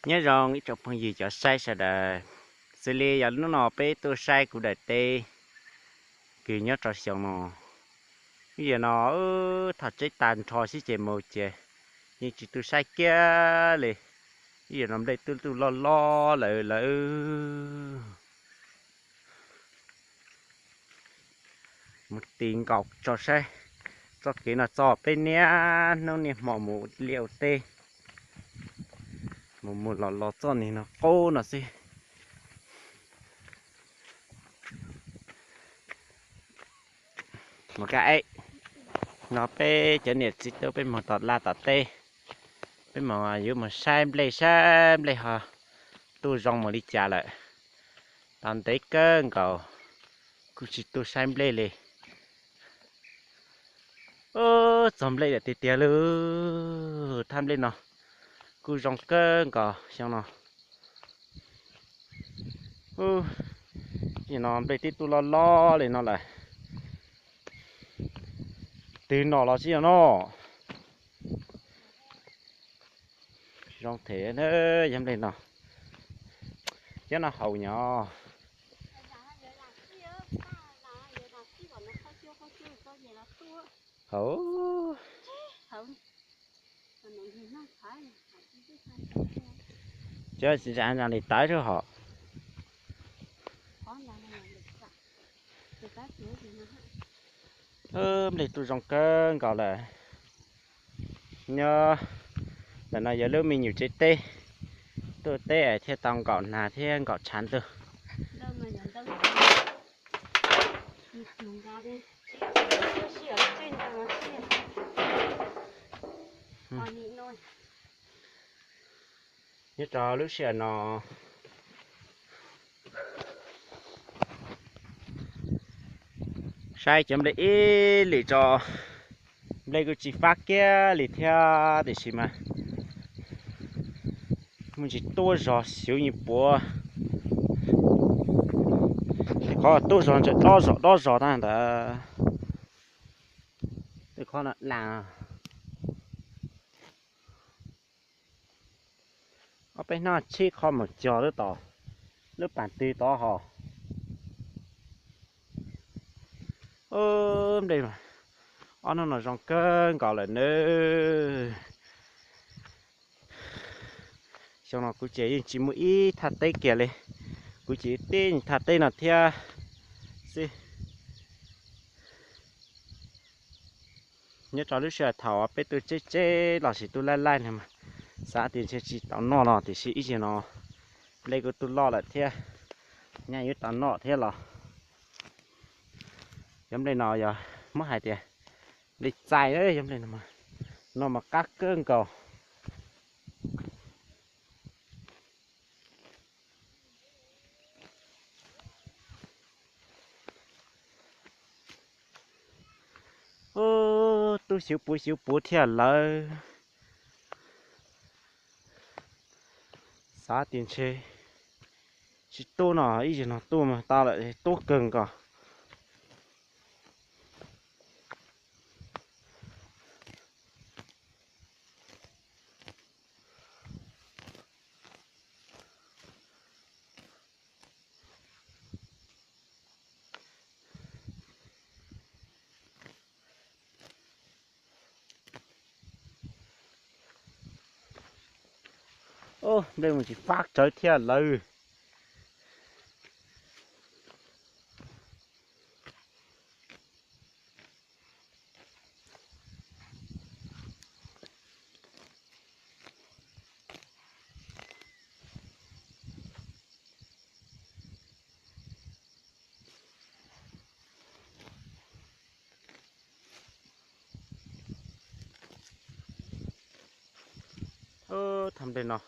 Nyob zoo ib tsoom phooj ywg cov saib sawv daws, xws li yog hnub no peb tuaj saib kuv daim teb kws nyob rau xyoo no. Ib yam no thaum tsheb tag nrho sib ces mus ces yeej tsis tu saib kiag li. Ib yam no nplej twb tu loj loj lawm lawm. Mus tis nkaus tso saib txoj kev no txog peb niaj hnub niaj hmo mus liaj ua teb, mus mus los los txoj niag no qub no xwb. Mus kab eb no peb cov niam txiv tub peb mus tom laj tom teb, peb mus yuav mus saib nplej saib nplej ho tuaj zoo mus li cas lawm. Tau ntev kawg nkaus kuj tsis tuaj saib nplej li. Ub, txog nplej lawm tiag tiag lauj. Thaj nplej no kuj zoo kawg nkaus xyoo no. Ub, no nplej twb tuaj loj loj li no lawm. Twg nom los tsis yog no. Zoo them yog nplej no. Cov no haus nyob. Haus. Cov tsis ntsha li tawv xwb hos. Nplej tuaj zoo kawg nkaus lawm. Nyob ntawm no yog lub me nyuam tsev teb, tuaj teb thiaj tau nkaum nag thiab nkaum tshav ntuj. Nyob rau lub sij hawm no saib cov nplej ib lwm tso, nplej kuj tsis fab kiag li thiab tiam sis mas muaj ntsis tuab zog xyuv nyias puav. Tej qhov tuab zog ntawm dob zog dob zog tag ntawd. Tej qhov no na, ob peb hnab tshib qhov mus cog lub tom, lub pas twg tod hos. Nplej ob hnub no zoo kawg nkaus lawm nawb. Xyoo no kuv ces yeej tsis muaj ib thaj teb kiag li, kuv ces tib thaj teb no thiab xwb. Nyob rau lub sij hawm thaum peb tuaj tseb tseb los sis tuaj laij laij no mas xav tias ntshe tsis tau noj no tiam sis ib zaug no nplej kuj tuaj loj lawm thiab, nyaj yuav tau noj thiab los. Cov nplej no yog muab hais tias nplej txais, cov nplej no mas qab kawg nkaus. Ub, tub xyuv puv xyuv puv thiaj lawv. Xav tias ntshe tsis tuaj no, ib zaug no tuaj mas tau lawm, tuaj kawg nkaus. Nplej mus tsis fab tsawv thiab lawm. Thaj nplej no